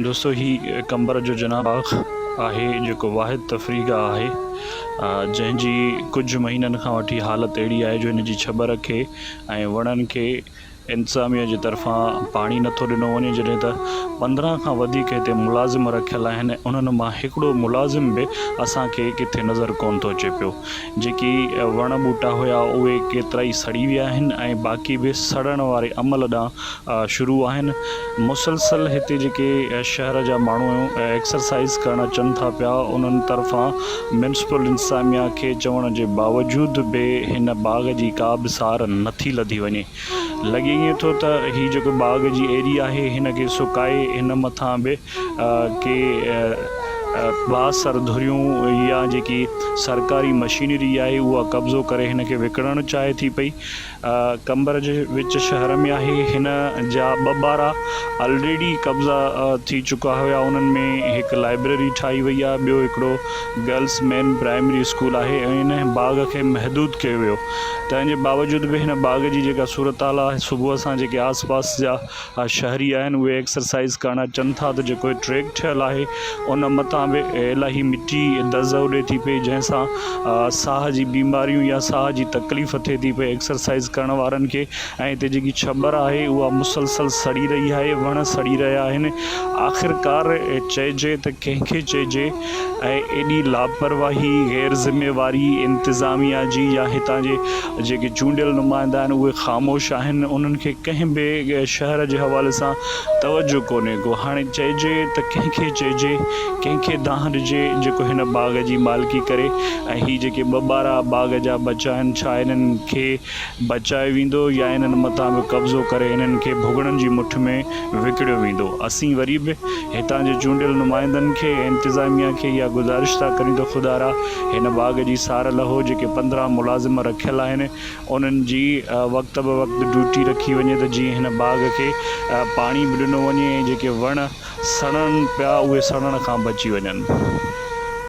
دوستو هي قمبر جو جناح باغ آهي جيڪو واحد تفريح گاهه آهي جنهن جي ڪجهه مهينن کان وٺي حالت اهڙي آهي جو هن جي ڇٻر کي ۽ وڻن کي انتظاميه جي طرفان پاڻي نٿو ڏنو وڃي جڏهن ته 15 کان وڌيڪ هتي ملازم رکيل آهن انهن مان هڪڙو ملازم به اسان کي ڪٿي نظر ڪونه ٿو اچي پيو جيڪي وڻ ٻوٽا هيا اهي ڪيترائي سڙي ويا آهن ۽ باقي به سڙڻ واري عمل ڏانهن شروع آهن. مسلسل هتي جيڪي شهر جا ماڻهو ايڪسرسائيز ڪرڻ اچن ٿا پيا انهن طرفان ميونسپل انتظاميا کي چوڻ جي باوجود به هن باغ جي ڪا به سار نٿي لڌي وڃي. لڳي ائين ٿو ته هي جيڪو باغ جي ايريا آهي هن کي سڪائي هن مٿان به ڪي بااثر ڌريون يا جيڪي سرڪاري مشينري آهي اها قبضو ڪري هن کي وڪڻڻ چاهي ٿي پئي. قمبر جي وچ شهر ۾ آهي هن جا ٻه ٻارا الريڊي قبضا ٿي چڪا هيا انهن ۾ هڪ لائبريري ٺاهي وئي آهي ٻيو هڪڙو گرلس مين پرائمري اسڪول آهي ۽ ان باغ کي محدود ڪيو ويو تنهن جي باوجود به هن باغ جي جيڪا صورتحال آهي صبح سان جيڪي آس پاس جا شهري آهن اهي ايڪسرسائيز ڪرڻ اچن ٿا ته جيڪو هي ٽريڪ ٺهيل آهي ان مٿان به الاهي مٽي دز اڏي ٿي پئي جنهن سان ساهه جي بيماريون يا ساهه جي تڪليف ٿئي ٿي پئي ايڪسرسائيز ڪرڻ وارن کي ۽ هتي جيڪي ڇٻر آهي اها مسلسل سڙي رهي آهي وڻ سڙي رهيا آهن آخرڪار چئجي ته ڪنهن کي چئجي ۽ ايڏي لاپرواهي غير ذميواري انتظاميا جي يا هتان جي جيڪي چونڊيل نمائندا آهن اهي خاموش آهن انهن کي ڪنهن به شهر جي حوالي سان توجه ڪونهي ڪو هاڻي چئجي ته ڪنهن کي چئجي ڪنهن کي دانهن ڏجي جيڪو هن باغ جي مالڪي ڪري ۽ هي جيڪي ٻه ٻارا باغ جا ٻچا آهن ڇا انهن کي بچايو ويندو يا انهن مٿان به قبضو ڪري انهن کي ڀڳڙن جي مٺ ۾ وڪڙيو ويندو. اسين وري به هتان جي چونڊيل نمائندن کي ۽ انتظاميا کي اها گذارش ٿا ڪريون ته خدارا هن باغ جي سار لهو جيڪي 15 ملازم رکيل آهن انهن جي وقت به وقت ڊيوٽي رکي وڃي ته جيئن هن باغ کي پاڻي به ڏنو وڃي ۽ جيڪي وڻ سڙن پيا اهي سڙڻ کان بچي وڃن.